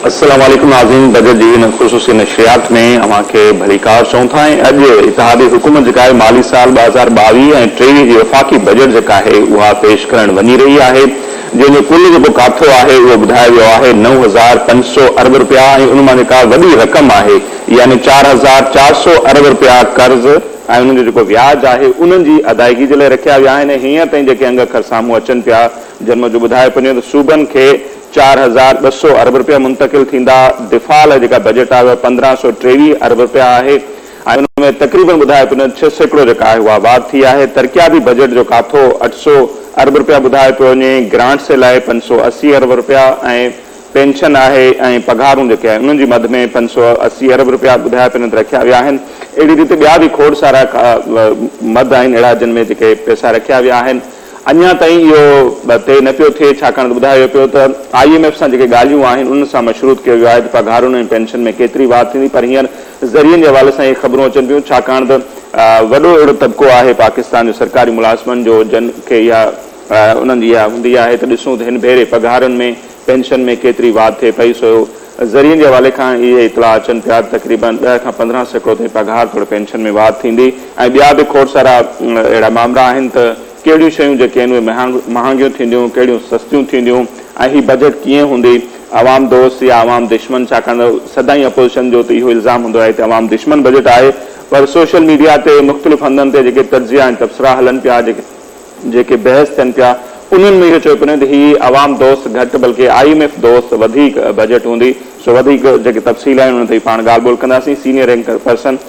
السلام عليڪم ناظرين بجيٽ جي هن خصوصي نشريات ۾ اوهان کي ڀليڪار چئون ٿا ۽ اڄ اتحادي حڪومت جيڪا آهي مالي سال 2022 ۽ 23 جي وفاقي بجيٽ جيڪا آهي اها پيش ڪرڻ وڃي رهي آهي جنهن جو ڪل جيڪو ڪاٿو آهي اهو ٻڌايو ويو آهي 9500 ارب رپيا ۽ ان مان جيڪا وڏي رقم آهي يعني 4400 ارب رپيا قرض ۽ انهن جو جيڪو وياج آهي انهن جي ادائيگي جي لاء رکيا ويا آهن ۽ هينئر تائين جيڪي انگ اکر سامهون اچن پيا جن موجب ٻڌايو پيو وڃي ته صوبن کي 4200 ارب رپيا منتقل ٿيندا، دفاع لاء جيڪا بجيٽ آهي اها 1523 ارب رپيا آهي ۽ ان ۾ تقريبن ٻڌايو پيو وڃي ته 6% جيڪا آهي اها واڌ ٿي آهي، ترقياتي بجيٽ جو ڪاٿو 800 ارب رپيا ٻڌايو پيو وڃي، گرانٽس جي لاء 580 ارب رپيا ۽ پينشن آهي ۽ پگهارون جيڪي آهن انهن جي مد ۾ 580 ارب رپيا ٻڌايا پيا وڃن ته رکيا ويا آهن. اهڙي ريت ٻيا به کوڙ سارا مد آهن اهڙا جن ۾ جيڪي پئسا رکيا ويا آهن. اڃا تائين اهو طئي نه پيو ٿئي ڇاڪاڻ ته ٻڌايو ويو پيو ته I M F سان جيڪي ڳالهيون آهن انهن سان مشروط ڪيو ويو آهي ته پگهارن ۽ پينشن ۾ ڪيتري واڌ ٿيندي پر هينئر ذريعن جي حوالي سان اهي خبرون اچن پيون ڇاڪاڻ ته وڏو اهڙو طبقو آهي پاڪستان جو سرڪاري ملازمن جو جن کي اها انهن جي اها هوندي آهي ته ڏسون ته هن ڀيري پگهارن ۾ پينشن ۾ ڪيتري واڌ ٿئي پئي سو ذريعن جي حوالي کان اهي اطلاع اچن پيا ته تقريبن ڏهه کان 15% تائين پگهار توڙي پينشن ۾ واڌ ٿيندي ۽ ٻيا به کوڙ سارا اهڙا مامرا آهن ته ڪهڙيون شيون جيڪي آهن اهي مهانگيون ٿينديون ڪهڙيون سستيون ٿينديون ۽ هي بجيٽ ڪيئن هوندي عوام دوست يا عوام دشمن ڇاڪاڻ ته سدائين اپوزيشن جو ته اهو الزام هوندو آهي ته عوام دشمن بجيٽ آهي پر سوشل ميڊيا تي مختلف هنڌن تي جيڪي تجزيا ۽ تبصرا هلن پيا جيڪي جيڪي بحث ٿين پيا انهن ۾ اهو چيو پيو وڃي ته هي عوام دوست گهٽ بلڪه I M F دوست وڌيڪ بجيٽ هوندي سو وڌيڪ جيڪي تفصيل آهن انهن تي به پاڻ ڳالهه ٻولهه ڪنداسين senior anchor person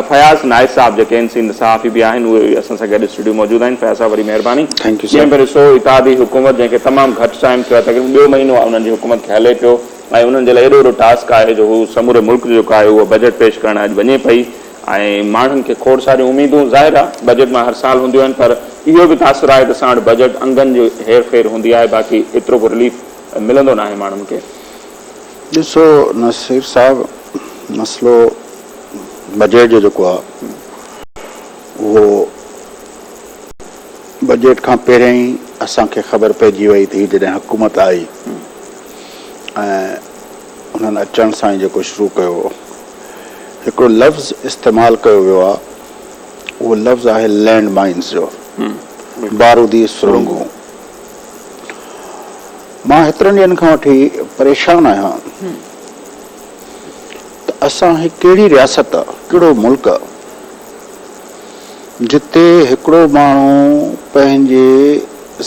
Fayaz Naik صاحب جيڪي آهن سينئر صحافي به آهن اهي به اسان سان گڏ اسٽوڊيو موجود آهن فياض صاحب وڏي مهرباني thank you sir. ٻئين ڀيري سو اتحادي حڪومت جنهن کي تمام گهٽ ٽائيم ٿيو آهي تقريبن ٻيو مهينو آهي انهن جي حڪومت کي هلي پيو ۽ انهن جي لاء ايڏو وڏو ٽاسڪ آهي جو هو سموري ملڪ جو جيڪو آهي اهو بجيٽ پيش ڪرڻ اڄ وڃي پئي ۽ ماڻهن کي کوڙ ساريون اميدون ظاهر آ بجيٽ مان هر سال هونديون آهن پر اهو به تاثر آهي ته اسان وٽ بجيٽ انگن جي هير ڦير هوندي آهي باقي ايترو ڪو رليف ملندو ناهي ماڻهن کي. ڏسو نصير صاحب مسئلو بجيٽ جو جيڪو آ اهو بجيٽ کان پهريان ئي اسان کي خبر پئجي وئي ته هي جڏهن حڪومت آئي ۽ انهن اچڻ سان ئي جيڪو شروع ڪيو هڪڙو لفظ استعمال ڪيو ويو آهي اهو لفظ آهي لينڊ مائنز جو بارودي سرنگون مان هيترن ڏينهن کان وٺي پريشان آهيان ته اسان هي ڪهڙي رياست آ ڪهڙو ملڪ آ جتي هڪڙو ماڻهو پنهنجي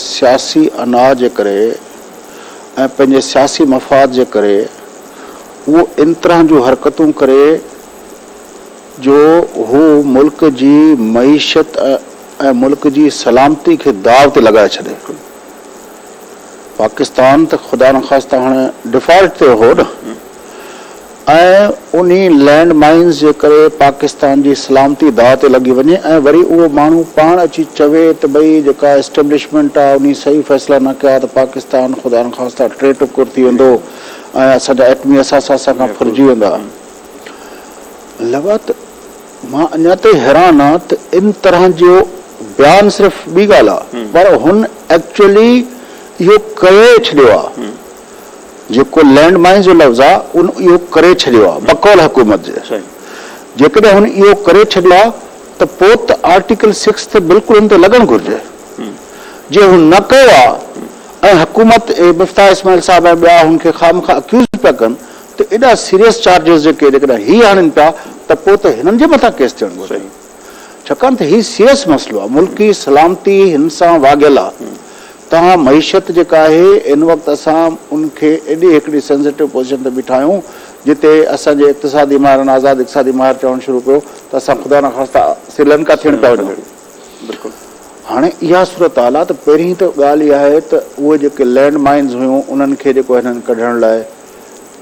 سياسي انا جي ڪري ۽ پنهنجي سياسي مفاد جي ڪري اهو ان طرح جون حرڪتون ڪري جو هو ملڪ جي معيشت ۽ ملڪ جي سلامتي کي داء تي لڳائي ڇڏي. پاڪستان ته خدا نخواسته هاڻي ڊفالٽ ٿيو هو نه ۽ انهي لينڊ مائنز جي ڪري پاڪستان جي سلامتي داء تي لڳي وڃي ۽ وري اهو ماڻهو پاڻ اچي چوي ته ڀئي جيڪا اسٽيبلشمينٽ آهي انهي صحيح فيصلا نه ڪيا ته پاڪستان خدا نخواسته ٽي ٽڪر ٿي ويندو ۽ اسان جا ايٽمي اثاثا اسان کان ڦرجي ويندا. لڳا ته مان اڃا تائين حيران آهيان ته ان طرح جو بيان صرف ٻي ڳالهه آهي پر هن ايڪچوئلي اهو ڪري ڇڏيو آهي جيڪو لينڊ مائنز جو لفظ آهي ان اهو ڪري ڇڏيو آهي بقول حڪومت جي جيڪڏهن هن اهو ڪري ڇڏيو آهي ته پوء ته آرٽيڪل سڪس ته بلڪل هن تي لڳڻ گهرجي جي هن نه ڪيو آهي ۽ حڪومت مفتاح اسماعيل صاحب ۽ ٻيا هن کي خامخواه اڪيوز پيا ڪن ته ايڏا سيريس چارجز جيڪي جيڪڏهن هي آڻين پيا ته پوء ته هنن جي مٿان ڪيس ٿيڻ گهرجي ڇاڪاڻ ته هي سيريس مسئلو آهي ملڪي سلامتي هن سان واڳيل آهي توهان معيشت جيڪا آهي هن وقت اسان ان کي ايڏي هڪڙي سينسيٽو پوزيشن تي بيٺا آهيون جتي اسان جي اقتصادي ماهرن آزاد اقتصادي ماهر چوڻ شروع ڪيو ته اسان خدا نخواسته سريلنڪا ٿيڻ پيا وڃون. بلڪل. هاڻي اها صورتحال آهي ته پهرين ته ڳالهه اها آهي ته اهي جيڪي لينڊ مائنز هيون انهن کي جيڪو هنن ڪڍڻ لاء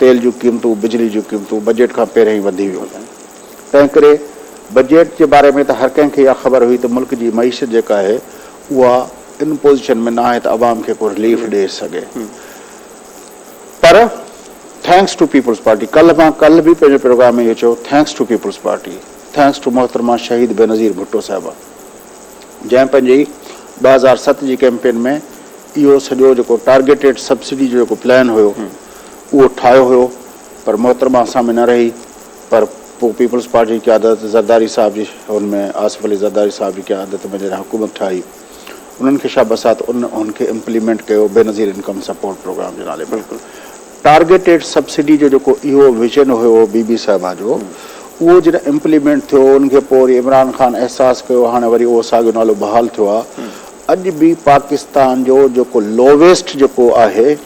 تيل جون قيمتون بجلي جون قيمتون بجيٽ کان پهريان ئي وڌي ويون تنهن ڪري بجيٽ جي باري ۾ ته هر ڪنهن کي اها خبر هئي ته ملڪ جي معيشت جيڪا آهي اها ان پوزيشن ۾ نه آهي ته عوام کي ڪو رليف ڏئي سگهي پر thanks to peoples party ڪلهه مان ڪلهه به پنهنجي پروگرام ۾ اهو چيو thanks to peoples party thanks to محترمه شهيد بينظير ڀٽو صاحبه جنهن پنهنجي 2007 جي ڪيمپين ۾ اهو سڄو جيڪو ٽارگيٽيڊ سبسڊي جو جيڪو پلان هيو اهو ٺاهيو هيو. پر محترمه اسان ۾ نه رهي پر پوء پيپلز پارٽي جي قيادت زرداري صاحب جي ان ۾ آصف علي زرداري صاحب جي قيادت ۾ جڏهن حڪومت ٺاهي انهن کي شابس آ ته ان ان کي امپليمينٽ ڪيو بينظير انڪم سپورٽ پروگرام جي نالي ۾ ٽارگيٽيڊ سبسڊي جو جيڪو اهو ويزن هيو بي بي صاحبه جو اهو جڏهن امپليمينٽ ٿيو ان کي پوء وري عمران خان احساس ڪيو هاڻي وري اهو ساڳيو نالو بحال ٿيو آ اڄ به پاڪستان جو جيڪو لوويسٽ جيڪو آهي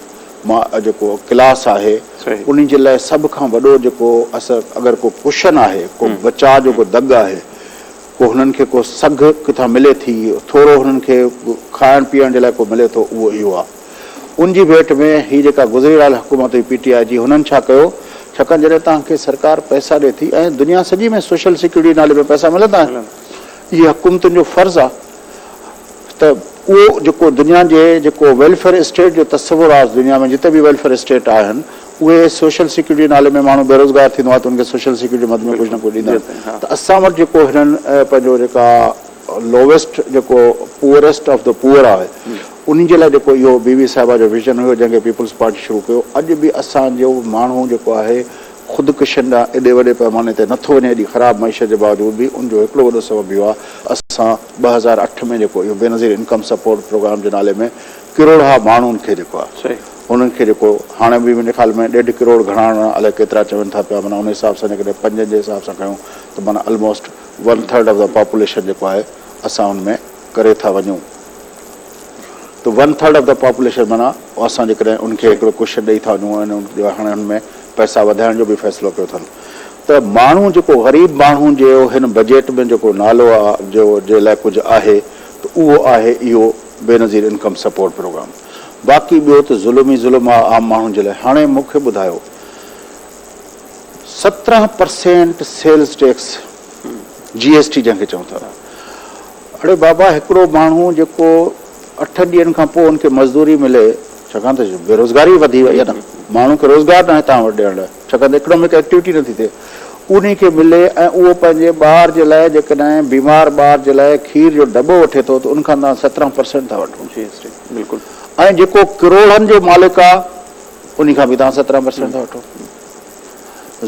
مان جيڪو ڪلاس آهي انهي جي لاء سڀ کان وڏو جيڪو اثر اگر ڪو ڪشن آهي ڪو بچاء جو ڪو دڳ آهي ڪو هنن کي ڪو سگهه ڪٿان ملي ٿي ٿورو هنن کي کائڻ پيئڻ جي لاء ڪو ملي ٿو اهو اهو آهي ان جي ڀيٽ ۾ هي جيڪا گذريل حڪومت هئي پي ٽي آء جي هنن ڇا ڪيو ڇاڪاڻ جڏهن توهان کي سرڪار پئسا ڏي ٿي ۽ دنيا سڄي ۾ سوشل سيڪيورٽي جي نالي ۾ پئسا ملندا آهن اهي حڪومتن جو فرض آهي ته اهو جيڪو دنيا جي جيڪو ويلفيئر اسٽيٽ جو تصور آهي دنيا ۾ جتي به ويلفيئر اسٽيٽ آهن اهي سوشل سيڪيورٽي جي نالي ۾ ماڻهو بيروزگار ٿيندو آهي ته ان کي سوشل سيڪيورٽي جي مد ۾ ڪجهه نه ڪجهه ڏيندا آهن ته اسان وٽ جيڪو هنن پنهنجو جيڪا لوويسٽ جيڪو پوئريسٽ آف the poor آهي انهي جي لاء جيڪو اهو بي بي صاحبه جو ويزن هيو جنهن کي پيپلز پارٽي شروع ڪيو اڄ به اسان جو ماڻهو جيڪو آهي خودڪشين ڏانهن ايڏي وڏي پئماني تي نٿو وڃي ايڏي خراب معيشت جي باوجود به ان جو هڪڙو وڏو سبب اهو آهي اسان 2008 ۾ جيڪو اهو بينظير انڪم سپورٽ پروگرام جي نالي ۾ ڪروڙها ماڻهن کي جيڪو آهي انهن کي جيڪو هاڻي به منهنجي خيال ۾ ڏيڍ ڪروڙ گهڻا الائي ڪيترا چون ٿا پيا معنيٰ ان حساب سان جيڪڏهن پنجن جي حساب سان کڻون ته معنيٰ almost one third of the population جيڪو آهي اسان ان ۾ ڪري ٿا وڃون ته one third of the population معنيٰ اسان جيڪڏهن ان کي هڪڙو ڪوشن ڏئي ٿا وڃون ۽ ان جو هاڻي هن ۾ پئسا وڌائڻ جو به فيصلو ڪيو اٿن ته ماڻهو جيڪو غريب ماڻهو جو هن بجيٽ ۾ جيڪو نالو آ جو جي لاء ڪجهه آهي ته اهو آهي اهو بينظير انڪم سپورٽ پروگرام باقي ٻيو ته ظلم ئي ظلم آ عام ماڻهن جي لاء هاڻي مون کي ٻڌايو 17 percent sales tax G S T جنهن کي چئون ٿا اڙي بابا هڪڙو ماڻهو جيڪو اٺن ڏينهن کان پوء ان کي مزدوري ملي ڇاڪاڻ ته بيروزگاري وڌي وئي آهي نه ماڻهو کي روزگار ناهي توهان وٽ ڏيڻ لاء ڇاڪاڻ ته اڪنامڪ ايڪٽيوٽي نٿي ٿئي انهي کي ملي ۽ اهو پنهنجي ٻار جي لاء جيڪڏهن بيمار ٻار جي لاء کير جو ڊٻو وٺي ٿو ته ان کان توهان 17 پرسينٽ ٿا وٺو جي ايس ٽي بلڪل ۽ جيڪو ڪروڙن جو مالڪ آهي انهي کان به توهان 17 پرسينٽ ٿا وٺو.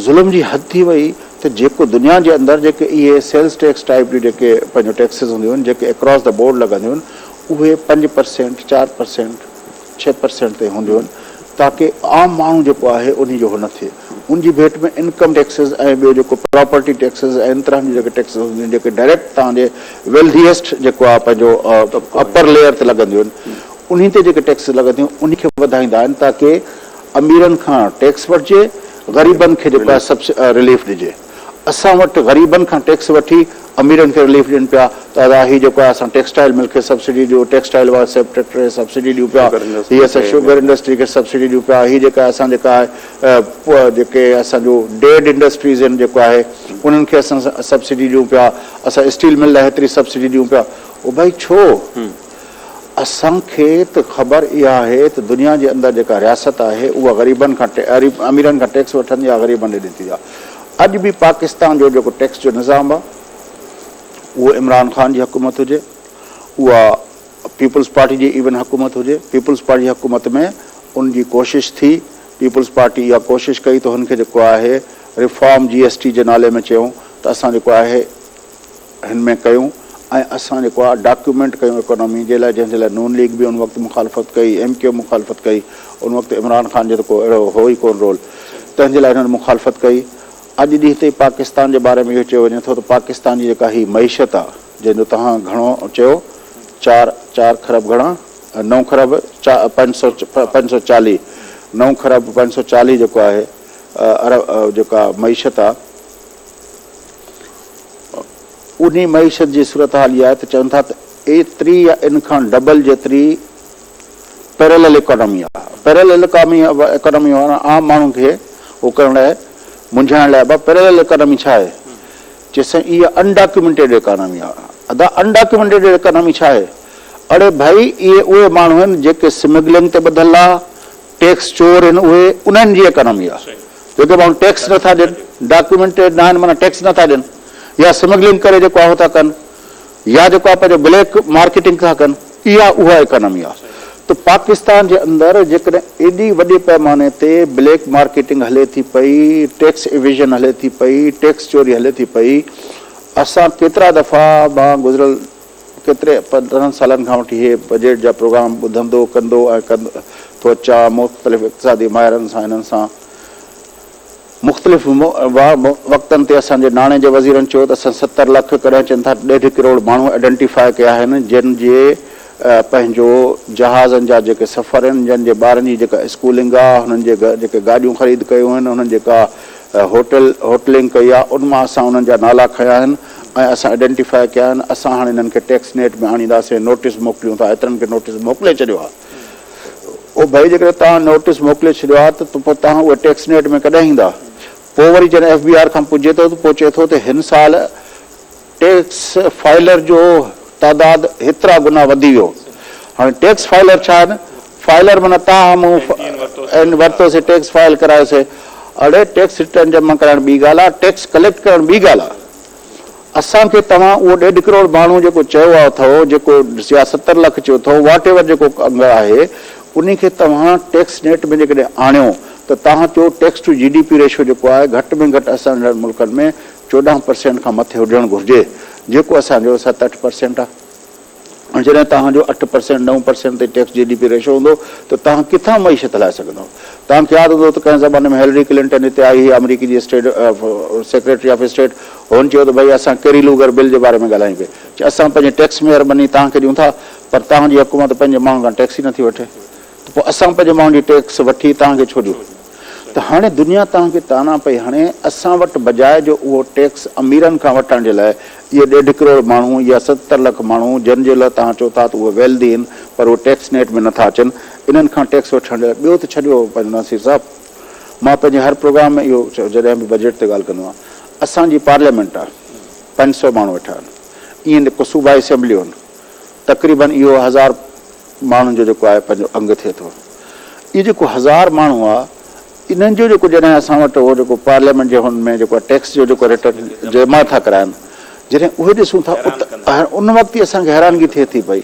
ظلم جي حد ٿي وئي ته جيڪو دنيا جي اندر جيڪي اهي سيلز ٽيڪس ٽائيپ جون جيڪي پنهنجو ٽيڪسز هونديون آهن جيڪي اڪراس the board لڳنديون آهن اهي 5 پرسينٽ 4 پرسينٽ 6 پرسينٽ تائين هونديون آهن تاڪه عام ماڻهو جيڪو آهي انهي جو هو نه ٿئي ان جي ڀيٽ ۾ انڪم ٽيڪسز ۽ ٻيو جيڪو پراپرٽي ٽيڪسز ۽ ان طرح جون جيڪي ٽيڪسز هونديون آهن جيڪي ڊائريڪٽ توهان جي ويلڌيئسٽ جيڪو آهي پنهنجو اپر ليئر تي لڳنديون آهن انهي تي جيڪي ٽيڪسز لڳنديون انهي کي وڌائيندا آهن تاڪه اميرن کان ٽيڪس وٺجي، غريبن کي جيڪو آهي سب رليف ڏجي. اسان وٽ غريبن کان ٽيڪس وٺي اميرن کي رليف ڏين پيا ته ادا هي جيڪو آهي اسان ٽيڪسٽائل مل کي سبسڊي ڏيون، ٽيڪسٽائل واري سيڪٽر کي سبسڊي ڏيون پيا، هي اسان شوگر انڊسٽري کي سبسڊي ڏيون پيا، هي جيڪا اسان جيڪا آهي جيڪي اسان جون ڊيڊ انڊسٽريز آهن جيڪو آهي انهن کي اسان سبسڊي ڏيون پيا، اسان اسٽيل مل لاء هيتري سبسڊي ڏيون پيا. او ڀائي ڇو؟ اسان کي ته خبر اها آهي ته دنيا جي اندر جيڪا رياست آهي اها غريبن کان اميرن کان ٽيڪس وٺندي آهي غريبن ڏي ڏيندي آهي. اڄ به پاڪستان جو جيڪو ٽيڪس جو نظام آهي اهو عمران خان جي حڪومت هجي اها پيپلز پارٽي جي ايون حڪومت هجي پيپلز پارٽي جي حڪومت ۾ ان جي ڪوشش ٿي پيپلز پارٽي اها ڪوشش ڪئي ته هن کي جيڪو آهي ريفارم جي ايس ٽي جي نالي ۾ چيون ته اسان جيڪو آهي هن ۾ ڪيون ۽ اسان جيڪو آهي ڊاڪيومينٽ ڪيون اڪانامي جي لاء جنهن جي لاء نون ليگ به ان وقت مخالفت ڪئي ايم ڪيو مخالفت ڪئي ان وقت عمران خان جو ته ڪو اهڙو هو ئي ڪون رول تنهن جي لاء هنن مخالفت ڪئي اڄ ڏينهن تائين پاڪستان جي باري ۾ اهو چيو وڃي ٿو ته پاڪستان جي جيڪا هي معيشت آهي جنهن جو توهان گهڻو چيو چار چار کرب گهڻا نو کرب چا 500 540 نو کرب 540 جيڪو آهي ارب جيڪا معيشت آهي انهي معيشت جي صورتحال اها آهي ته چون ٿا ته ايتري يا ان کان ڊبل جيتري پيرلل اڪانومي آهي. پيرلل اڪانومي معنيٰ عام ماڻهن کي اهو ڪرڻ لاء منجهائڻ لاء ابا پيرلل اڪانومي ڇا آهي؟ چي سائين اها انڊاڪيومينٽيڊ اڪانومي آهي. ادا انڊاڪيومينٽيڊ اڪانومي ڇا آهي؟ اڙي ڀائي اهي اهي ماڻهو آهن جيڪي سمگلنگ تي ٻڌل آ، ٽيڪس چور آهن اهي انهن جي اڪانومي آهي. جيڪي ماڻهو ٽيڪس نه ٿا ڏين، ڊاڪيومينٽيڊ نه آهن معنيٰ ٽيڪس نه ٿا ڏين يا سمگلنگ ڪري جيڪو آهي اهو ٿا ڪن يا جيڪو آهي پنهنجو بليڪ مارڪيٽنگ ٿا ڪن اها اها اڪانومي آهي. ته پاڪستان جي اندر جيڪڏهن ايڏي وڏي پئماني تي بليڪ مارڪيٽنگ هلي ٿي پئي، ٽيڪس ايويزن هلي ٿي پئي، ٽيڪس چوري هلي ٿي پئي، اسان ڪيترا دفعا مان گذريل ڪيتري 15 سالن کان وٺي هي بجيٽ جا پروگرام ٻڌندو ڪندو ۽ ڪندو ٿو اچان مختلف اقتصادي ماهرن سان انهن سان مختلف وقتن تي اسان جي ناڻي جي وزيرن چيو ته اسان 70 لک ڪڏهن چون ٿا ڏيڍ ڪروڙ ماڻهو آئيڊنٽيفاء ڪيا آهن جن جي پنهنجو جهازن جا جيڪي سفر آهن جن جي ٻارن جي جيڪا اسڪولنگ آهي هنن جي جيڪي گاڏيون خريد ڪيون آهن انهن جيڪا هوٽل هوٽلنگ ڪئي آهي ان مان اسان انهن جا نالا کنيا آهن ۽ اسان آئيڊنٽيفاء ڪيا آهن اسان هاڻي انهن کي ٽيڪس نيٽ ۾ آڻينداسين نوٽيس موڪليون ٿا ايترن کي نوٽيس موڪلي ڇڏيو آهي. او ڀئي جيڪڏهن توهان نوٽيس موڪلي ڇڏيو آهي ته پوء توهان اهي ٽيڪس نيٽ ۾ ڪڏهن ايندا؟ پوء وري جڏهن ايف بي آر کان پڇجي ٿو ته پوء چئي ٿو ته هن سال ٽيڪس فائلر جو تعداد هيترا گنا وڌي ويو. هاڻي ٽيڪس فائلر ڇا آهن؟ فائلر معنيٰ توهان مون ورتوسي ٽيڪس فائل ڪرايوسي. اڙي ٽيڪس ريٽرن جمع ڪرائڻ ٻي ڳالهه آهي ٽيڪس ڪليڪٽ ڪرڻ ٻي ڳالهه آهي. اسان کي توهان اهو ڏيڍ ڪروڙ ماڻهو جيڪو چيو اٿئو جيڪو يا 70 لک چيو اٿئو واٽ ايور جيڪو انگ آهي انهي کي توهان ٽيڪس نيٽ ۾ جيڪڏهن آڻيو ته توهان جو tax to G D P ratio جيڪو آهي گهٽ ۾ گهٽ اسان جهڙن ملڪن ۾ 14 پرسينٽ کان مٿي هجڻ گهرجي جيڪو اسان جو 7 8 پرسينٽ آهي. ۽ جڏهن توهان جو 8 پرسينٽ 9 پرسينٽ تي ٽيڪس جي ڊي پي ريشو هوندو ته توهان ڪٿان معيشت هلائي سگهندؤ؟ توهان کي ياد هوندو ته ڪنهن زماني ۾ هيلري ڪلنٽن هتي آئي هئي آمريڪي جي اسٽيٽ سيڪريٽري آف اسٽيٽ هن چيو ته ڀئي اسان ڪيري لوگر بل جي باري ۾ ڳالهايون پئي چي اسان پنهنجي ٽيڪس مهرباني توهان کي ڏيون ٿا پر توهان جي حڪومت پنهنجي ماڻهن کان ٽيڪس ئي نٿي وٺي ته پوء اسان پنهنجي ماڻهن جي ٽيڪس وٺي توهان کي ڇو ڏيون؟ ته هاڻي دنيا توهان کي طعنا پئي هڻي، اسان وٽ بجاء جو اهو ٽيڪس اميرن کان وٺڻ جي لاء اهي ڏيڍ ڪروڙ ماڻهو يا 70 لک ماڻهو جن جي لاء توهان چئو ٿا ته اهي ويلدي آهن پر اهي ٽيڪس نيٽ ۾ نٿا اچن انهن کان ٽيڪس وٺڻ جي لاء ٻيو ته ڇڏيو پنهنجو نصير صاحب مان پنهنجي هر پروگرام ۾ اهو جڏهن به بجيٽ تي ڳالهه ڪندو آهيان اسان جي پارليامينٽ آهي 500 ماڻهو ويٺا آهن ائين صوبائي اسيمبليون آهن تقريبن اهو هزار ماڻهن جو جيڪو آهي پنهنجو انگ ٿئي ٿو. اهو جيڪو هزار ماڻهو آهي انهن جو جيڪو جڏهن اسان وٽ اهو جيڪو پارليامينٽ جي هن ۾ جيڪو ٽيڪس جو جيڪو ريٽرن جمع ٿا ڪرائن جڏهن اهي ڏسون ٿا ان وقت ئي اسان کي حيرانگي ٿئي ٿي پئي.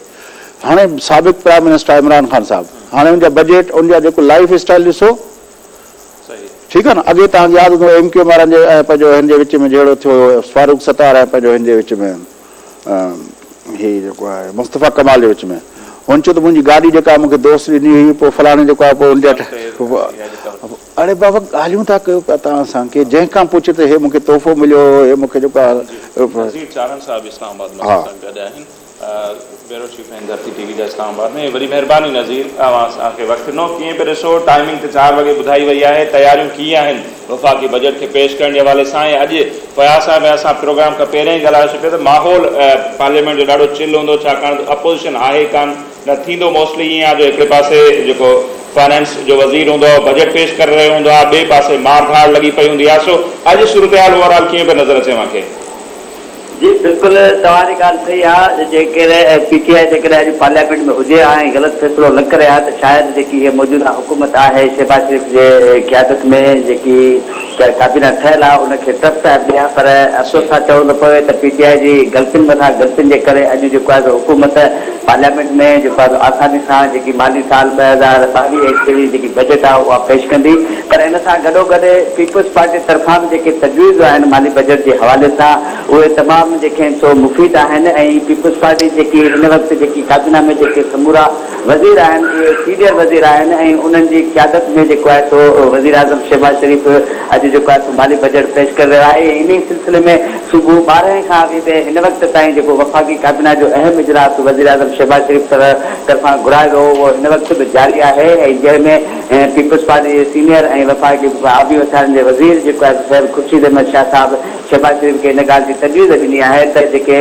هاڻي سابق پرائم منسٽر عمران خان صاحب هاڻي ان جا بجيٽ ان جا جيڪو لائيف اسٽائيل ڏسو ٺيڪ آهي نه اڳي توهان کي ياد هوندو ايم ڪيو ايم وارن جي ۽ پنهنجو هن جي وچ ۾ جهيڙو ٿيو هيو فاروق ستار ۽ پنهنجو هن جي وچ ۾ هي جيڪو آهي مصطفيٰ ڪمال جي وچ ۾ هن چيو ته منهنجي گاڏي جيڪا مون کي دوست ڏني هئي پوء فلاڻي جيڪو آهي پوء ان جا اڙي بابا ڳالهيون ٿا ڪيو پيا توهان سان ڪي جنهن کان پڇ ته هي مون کي تحفو مليو هو هي مون کي جيڪو آهي نذير چارڻ صاحب اسلام آباد مان اسان سان گڏ آهن بيورو چيف آهن ڌرتي ٽي وي جا اسلام آباد ۾ وڏي مهرباني نذير اوهان اسان کي وقت ڏنو ڪيئن پيا ڏسو ٽائمنگ ته چار وڳي ٻڌائي وئي آهي تياريون ڪيئن آهن وفاقي بجيٽ کي پيش ڪرڻ جي حوالي سان ۽ اڄ فياض صاحب ۽ اسان پروگرام کان پهريان ئي ڳالهايوسين پيا ته ماحول پارليامينٽ جو ڏاڍو چل هوندو ڇاڪاڻ ته اپوزيشن آهي ڪانه نه ٿيندو موسٽلي ائين آهي جو هڪڙي پاسي جيڪو فنانس جو وزير هوندو آهي بجيٽ پيش ڪري رهيو هوندو آهي ٻئي پاسي مار ڌاڙ لڳي پئي هوندي آهي سو اڄ صورتحال اوور آل ڪيئن پئي نظر اچي اوهان کي؟ جي بلڪل توهان جي ڳالهه صحيح آ جيڪڏهن پي ٽي آء جيڪڏهن اڄ پارليامينٽ ۾ هجي ها ۽ غلط فيصلو نه ڪري ها ته شايد جيڪي هيء موجوده حڪومت آهي شهباز شريف جي قيادت ۾ جيڪي ڪابينا ٺهيل آ ان کي ٽف ٽائيم ڏي ها پر افسوس سان چوڻو ٿو پوي ته پي ٽي آء جي غلطين مٿان غلطين جي ڪري اڄ جيڪو آهي سو حڪومت پارليامينٽ ۾ جيڪو آهي سو آساني سان جيڪي مالي سال 2022 ۽ 23 جيڪي بجيٽ آ اها پيش ڪندي پر ان سان گڏوگڏ پيپلز پارٽي طرفان به جيڪي تجويزون آهن مالي بجيٽ جي حوالي سان اهي تمام جيڪي آهن سو مفيد آهن ۽ پيپلز پارٽي جيڪي هن وقت جيڪي ڪابينا ۾ جيڪي سمورا وزير آهن اهي سينيئر وزير آهن ۽ انهن جي قيادت ۾ جيڪو آهي سو وزيراعظم شهباز شريف اڄ جيڪو آهي سو مالي بجيٽ پيش ڪري رهيو آهي ۽ انهي سلسلي ۾ صبح 12 کان ويندي هن وقت تائين جيڪو وفاقي ڪابينا جو اهم اجلاس وزيراعظم شهباز شريف طرفان گهرايو ويو اهو هن وقت به جاري آهي ۽ جنهن ۾ ۽ پيپلز پارٽي جي سينيئر ۽ وفاقي آبي وسائلن جي وزير جيڪو آهي سو سيد خورشيد احمد شاهه صاحب شهباز شريف کي ان ڳالهه جي تجويز ڏني آهي ته جيڪي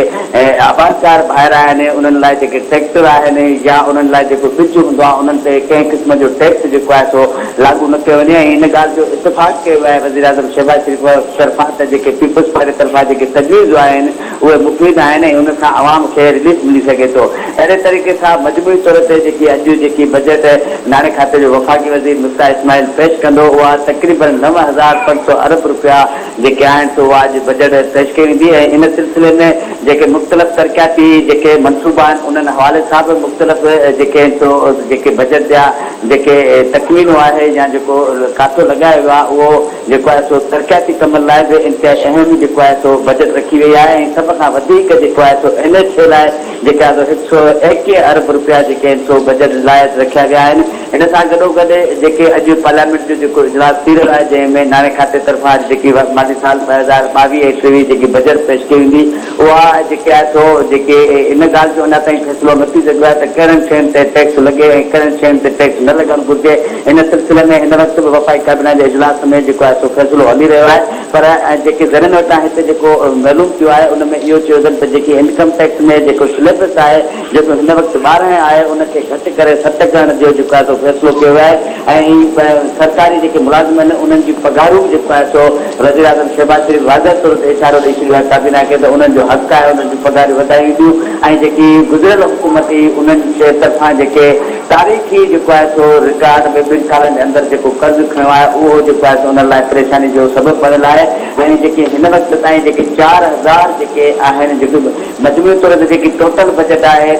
آبادگار ڀائر آهن انهن لاء جيڪي ٽريڪٽر آهن يا انهن لاء جيڪو ٻج هوندو آهي انهن تي ڪنهن قسم جو ٽيڪس جيڪو آهي سو لاڳو نه ڪيو وڃي ۽ ان ڳالهه جو اتفاق ڪيو ويو آهي وزير. وزيراعظم شهباز شريف طرفان ته جيڪي پيپلز پارٽي طرفان جيڪي تجويزون آهن اهي مفيد آهن ۽ ان سان عوام کي رليف ملي سگهي ٿو. اهڙي طريقي سان مجموعي طور تي جيڪي اڄ جيڪي بجيٽ ناڻي کاتي جو وفاقي وزير مفتاح اسماعيل پيش ڪندو اها تقريبن 9500 ارب رپيا جيڪي آهن سو اها اڄ بجيٽ پيش ڪئي ويندي ۽ ان سلسلي ۾ جيڪي مختلف ترقياتي جيڪي منصوبا آهن انهن حوالي سان به مختلف جيڪي آهن سو جيڪي بجيٽ جا جيڪي تڪميلون آهي يا جيڪو ڪاٿو لڳايو ويو آهي اهو جيڪو آهي سو ترقياتي ڪمن لاء به انتهائي اهم جيڪو آهي سو بجيٽ رکي وئي آهي ۽ سڀ کان وڌيڪ جيڪو آهي سو اين ايڇ اي لاء جيڪي آهي سو هڪ سو ايڪيهه ارب رپيا جيڪي آهن سو بجيٽ لاء رکيا ويا آهن. ان سان گڏوگڏ جيڪي اڄ پارليامينٽ جو جيڪو اجلاس ٿي رهيو آهي جنهن ۾ ناڻي کاتي طرفان اڄ جيڪي مالي سال 2022 ۽ 23 جيڪي بجيٽ پيش ڪئي ويندي اها جيڪي آهي سو جيڪي ان ڳالهه جو اڃا تائين فيصلو نه ٿي سگهيو آهي ته ڪهڙن شين تي ٽيڪس لڳي ۽ ڪهڙن شين تي ٽيڪس نه لڳڻ گهرجي ان سلسلي ۾ هن وقت به وفاقي ڪابينا جي اجلاس ۾ جيڪو آهي سو فيصلو هلي رهيو آهي پر جيڪي ذريعن وٽان هتي جيڪو معلوم ٿيو آهي ان ۾ اهو چيو اٿن ته جيڪي انڪم ٽيڪس ۾ جيڪو سليبس آهي جيڪو هن وقت 12 آهي ان کي گهٽ ڪري ست ڪرڻ جو جيڪو آهي سو فيصلو ڪيو ويو آهي ۽ سرڪاري جيڪي ملازم آهن انهن جون پگهارون به جيڪو آهي سو وزيراعظم شهباز شريف واضح طور تي اشارو ڏئي ڇڏيو آهي ڪابينا کي ته انهن جو حق آهي انهن جون پگهاريون وڌايون وينديون ۽ جيڪي گذريل حڪومت هئي انهن جي طرفان جيڪي تاريخي جيڪو آهي سو رڪارڊ ۾ ٻن سالن جي اندر جيڪو قرض کنيو آهي اهو جيڪو آهي سو انهن لاء پريشاني جو سبب بڻيل آهي ۽ جيڪي هن وقت تائين جيڪي 4000 جيڪي آهن جيڪي مجموعي طور تي جيڪي ٽوٽل بجيٽ آهي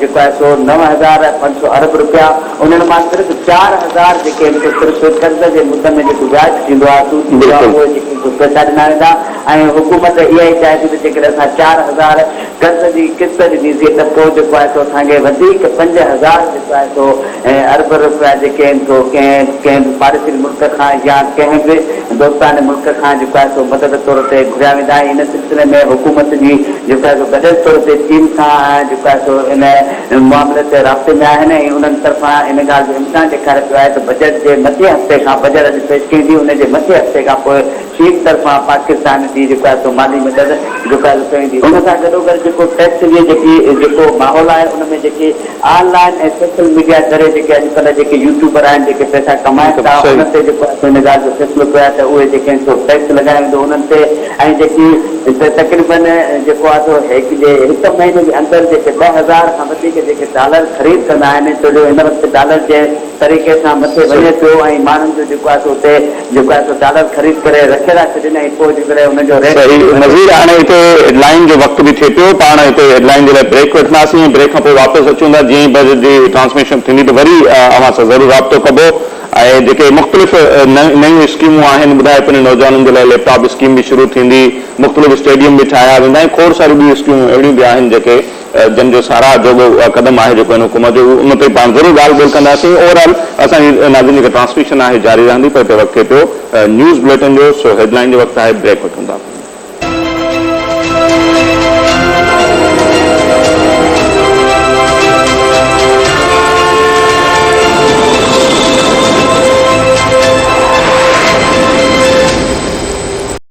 جيڪو آهي سو 9500 ارب رپيا انهن مان صرف 4000 جيڪي آهن سو صرف قرض جي مد ۾ جيڪو وياج ٿيندو آهي سود ٿيندو آهي اهي جيڪي آهن سو پئسا ڏنا ويندا ۽ حڪومت اها ئي چاهي ٿي ته جيڪڏهن اسان 4000 قرض جي قسط ڏني سين ته پوء جيڪو آهي سو اسان کي وڌيڪ 5000 جيڪو آهي سو ارب رپيا جيڪي آهن سو ڪنهن ڪنهن به پاڙيسري ملڪ کان يا ڪنهن به دوستانه ملڪ کان جيڪو آهي سو مدد طور تي گهريا ويندا ۽ ان سلسلي ۾ حڪومت جي جيڪو آهي سو گڏيل طور تي چين سان جيڪو آهي سو ان معاملي تي رابطي ۾ آهن ۽ انهن طرفان ان ڳالهه جو امڪان ڏيکاريو پيو آهي ته بجيٽ جي مٿين هفتي کان بجيٽ اڄ پيش ڪئي ويندي ان جي مٿين هفتي کان پوء چين طرفان پاڪستان جي جيڪو آهي سو مالي مدد جيڪو آهي سو ڪئي ويندي ان سان گڏوگڏ جيڪو ٽيڪس جي جيڪي جيڪو ماحول آهي ان ۾ جيڪي آن لائين ۽ سوشل ميڊيا ذريعي جيڪي اڄڪلهه جيڪي يوٽيوبر آهن جيڪي پئسا ڪمائن ٿا انهن تي جيڪو آهي سو ان ڳالهه جو فيصلو ڪيو آهي ته اهي جيڪي آهن سو ٽيڪس لڳايو ويندو انهن تي ۽ جيڪي تقريبن جيڪو آهي سو هڪ جي هڪ مهيني جي اندر جيڪي 2000 کان وڌيڪ جيڪي ڊالر خريد ڪندا آهن ڇو جو هن وقت ڊالر جنهن طريقي سان مٿي وڃي پيو ۽ ماڻهن جو جيڪو آهي سو اتي جيڪو آهي سو ڊالر خريد ڪري رکي ٿا ڇڏين ۽ پوء جيڪڏهن ان جو ريٽ صحيح وڌي نظير هاڻي هتي هيڊ لائين جو وقت به ٿئي پيو پاڻ هتي هيڊ لائين جي لاء بريڪ وٺنداسين ۽ بريڪ کان پوء واپس اچون ٿا جيئن ئي بجيٽ جي ٽرانسميشن ٿيندي ته وري اوهان سان ضرور رابطو ڪبو ۽ جيڪي مختلف نيون اسڪيمون آهن ٻڌائي پنهنجي نوجوانن جي لاء ليپ ٽاپ اسڪيم به شروع ٿيندي مختلف اسٽيڊيم به ٺاهيا ويندا ۽ کوڙ ساريون ٻيون اسڪيمون اهڙيون به آهن جيڪي جن جو ساراهه جوڳو قدم آهي جيڪو هن حڪومت جو ان تي پاڻ ضرور ڳالهه ٻولهه ڪنداسين اوور آل اسان جي ناظرين جيڪا ٽرانسميشن آهي جاري رهندي پر هتي وقت ٿئي پيو نيوز بليٽن جو سو هيڊ لائين جو وقت آهي بريڪ وٺون ٿا.